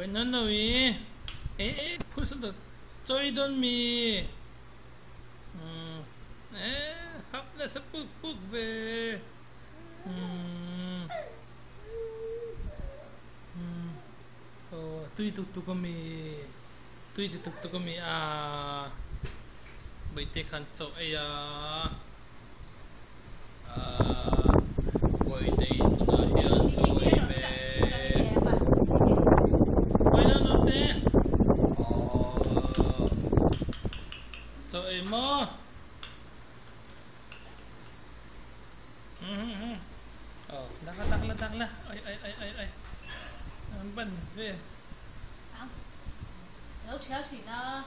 Vainanawi e e phusa chawi dawn mi umm e hap nasa puk puk ve umm umm aw tui tuk tuk ami tui ti tuk tuk ami a Bawihtei khan chaw ei a aaa Bawihtei tunah hian chaw ei mek Vainanawi aw chaw ei maw. Dakla dakla dakla ai ai ai ai ai an ban ve Lo thial thin a.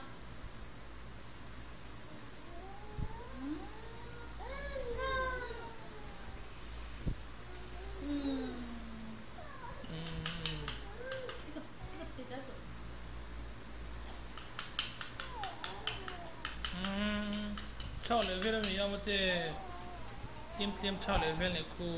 Chau leh vel a ni a mate tlem tlem chau leh vel leh khu.